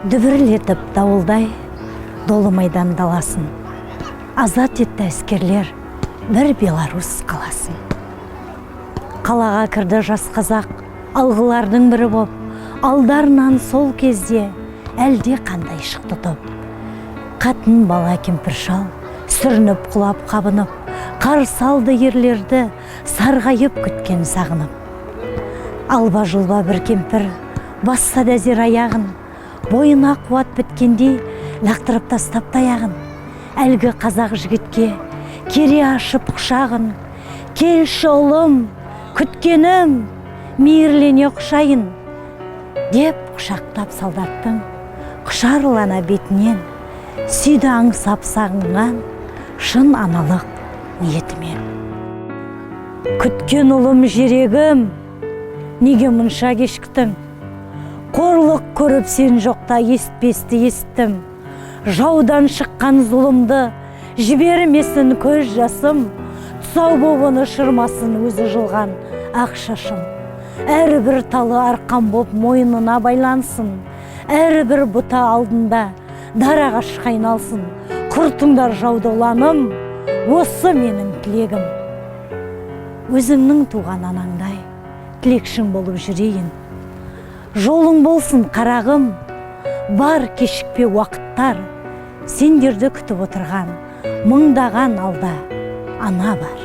Дүбірлетіп дауылдай долы майдан даласын азат етті әскерлер бір Беларусь қаласын. Қалаға кірді жас қазақ алғылардың бірі боп, алдарынан сол кезде әлде қандай шықты топ. Қатын, бала, кемпір, шал сүрініп, құлап, қабынып, қарсы алды ерлерді сарғайып күткен, сағынып. Алба жұлба бір кемпір басса да әзер аяғын, бойына қуат біткендей лақтырып тастап таяғын, әлгі қазақ жігітке кере ашып құшағын: «Келші, ұлым, күткенім, мейірлене құшайын», – деп құшақтап, солдаттың құшарлана бетінен сүйді аңсап сағынған шын аналық ниетімен. «Күткен ұлым, жүрегім, неге мұнша кешіктің? Қорлық көріп сен жоқта естпесті естім. Жаудан шыққан зұлымды жібермесін көз жасым, тұсау боп оны шырмасын өзі жұлған ақ шашым. Әрбір талы арқан боп мойнына байлансын, әрбір бұта алдында дар ағашқа айналсын. Құртыңдар жауды, ұланым, осы менің тілегім. Өзіңнің туған анаңдай тілекшің болып жүрейін. Жолың болсын, қарағым, бар, кешікпе, уақыттар. Сендерді күтіп отырған мыңдаған алда ана бар».